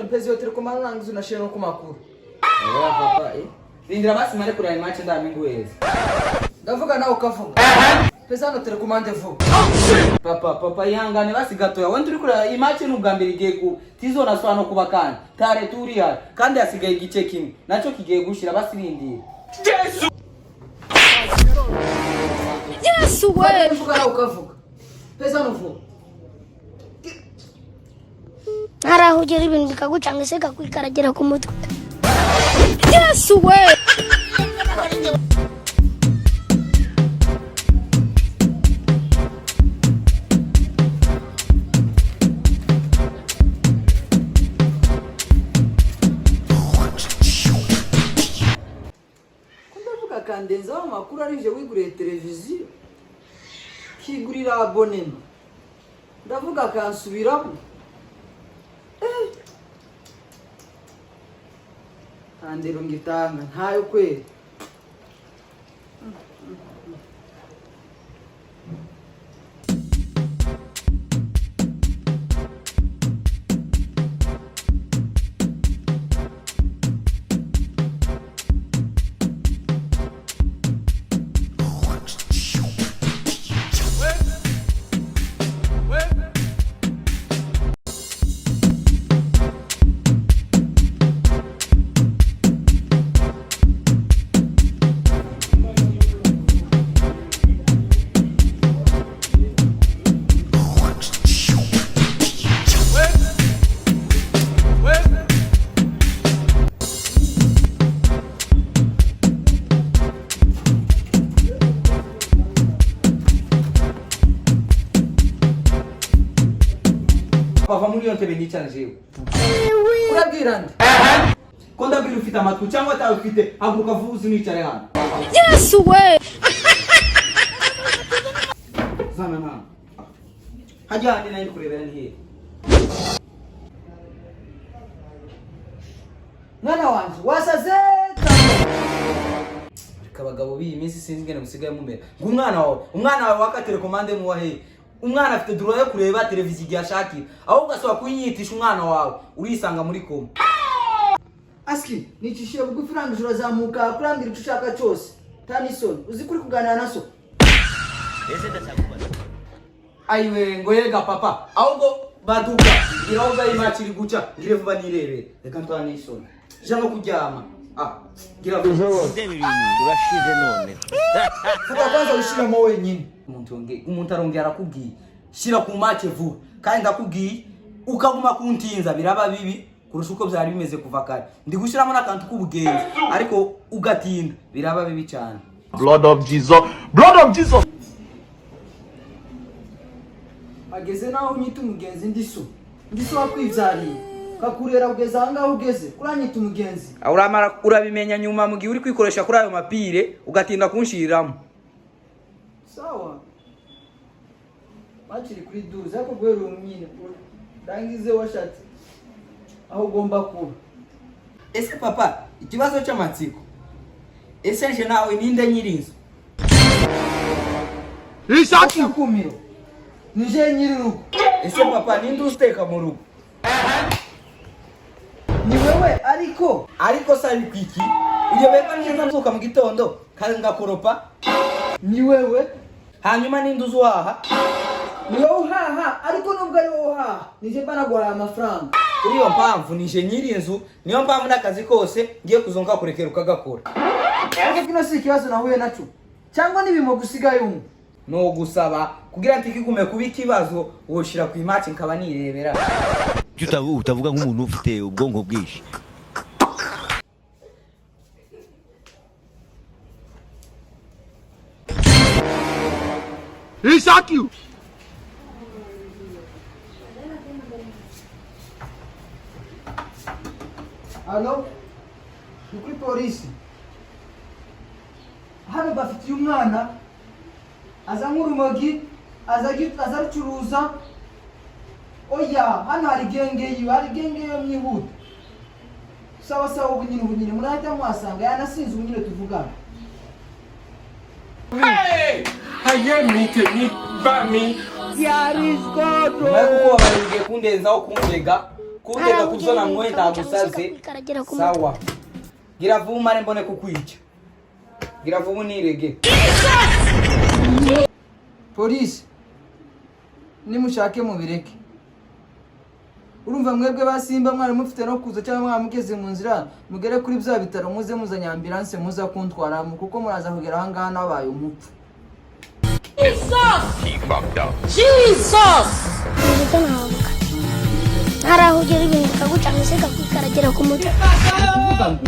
N'isoni, pezi yo telekomande, urangiza unashire no ku makuru. Oya papa, eh. Rindira basi mare kuraya match ndaminguheza. Ndavuga nawe ukavuga. Peza hano telekomande vuba. Papa, papa, ihangane basi gatoya. Wenda uri kurara iyi match ni ubwa mbere igiye ku tizonaswa no kuba kandi. Tare turi hano kandi hasigaye igice kimwe. Nacyo kigiye gushira, basi rindira. Yesu we! Mvuga nawe ukavuga. Peza hano vuba. Hari aho ugera ibintu bikagucanga se kakwikaragira ku mutwe. Yesu we! Ko ndavuga kandenzaho amakuru, arije wiguriye televiziyo, kigurira abonema, ndavuga kansubiramo. Eh. Nta ndero ngitanga, ntayo kweri. Papa, muri iyo ntebe nicara jewe. Urabwira nde? Ko ndabwira ufite amatwi cyangwa atawe ufite, haguruka vuba uzi nicare hano. Yesu we! Zana nana. Hajya handi nayo kurebera ni hehe? Mwana wanje wasaze. Reka, abagabo b'iyi minsi sinzi ingene musigaye mumera. Ngo umwana wawe, umwana wawe waka telekomande muwa hehe? Umwana afite droit yo kureba televiziyo igihe ashakira. Ahubwo ugasaba kuyiyitisha umwana wawe, urisanga muri koma. Aski nicishiye bugufi, urangije urazamuka kurambwira icyo ushaka cyose. Nta n'isoni, uzi ko uri kuganira na so? Ayiwe, ngo yega papa, ahubwo baduka ngira aho bwa match iri guca, ngire vuba nirebere. Reka ntwa n'isoni. Ja no kuryama. Ah, ngira vuba. Urashize none. Fata kwanza wishiremo wenyine. Umuntu yongeye, umuntu arongera arakubwiye shira ku match vuba, kandi ndakubwiye ukaguma kuntinza biraba bibi kurusha uko byari bimeze kuva kare. Ndi gushyiramo n'akantu k'ubugenzi, ariko ugatinda biraba bibi cyane. Blood of Jesus. Blood of Jesus. Ageze naho unyita umugenzi? Ndi so? Ndi so wakwibyariye kakurera kugeza aha ngaho ugeze, kuranyita umugenzi? Uramara urabimenya nyuma mu gihe uri kwikoresha kuri ayo mapire ugatinda kunshiriramo. Sawa, bakiri kuri 12, ariko guhera ubu nyine urangize washatse aho ugomba kuba. Ese papa, ikibazo cy'amatsiko, ese nje nawe ninde nyir'inzu? Kumiro nije nyir'urugo. Ese papa, ninde usiteka mu rugo? Ni wewe, ariko Ariko se ari kwiki uyoberwa nje nzazuka mu gitondo kandi ngakoropa? Ni wewe. Hanyuma ninde uzuhaha? Ni wowe uhaha, ariko nubwo ari wowe uhaha, nije mba naguhaye amafaranga. Kuri iyo mpamvu nije nyir'inzu, niyo mpamvu n'akazi kose ngiye kuzonga kurekera ukagakora. Ariko kino si ikibazo nahuye naco cyangwa n'ibimo gusigaye umwe. No gusaba kugira nti kigume kuba ikibazo, woshira ku i match nkaba nirebera. Kuki utavuga nk'umuntu ufite ubwonko bwinshi? He shock you. Allo, ni kuri polisi hano, bafitiye umwana aza nk'urumogi, aza arucuruza. Oya, hano hari genge yiwe, hari genge yo mwihuta. Sawa sawa, ubu nyine, ubu nyine murahita muhasanga, yanasinze ubu nyine tuvugana. Ayé mi, tèmi bá mi. Nyuma yo kukubabarira ugiye kundenzaho kundega. Kutega Hari aho kuzona ugera mwoye ibintu bikagucanga ndagusaze. bikakwikaragira ku mutwe. Sawa, gira vuba umare mbone kukwica. Gira vuba unirege. Polisi, nimushake mubireke. Urumva mwebwe ba Simba mwari mufite no kuza, cyangwa mwamugeze mu nzira mugere kuri bya bitaro, muze muzanye ambulance, muza kuntwaramo, kuko muraza kugera ahangaha nabaye umupfu. Muzika ntawavuga. Hari aho ugera ibintu bikagucanga se bikakwikaragira ku mutwe. Kuvuga ngo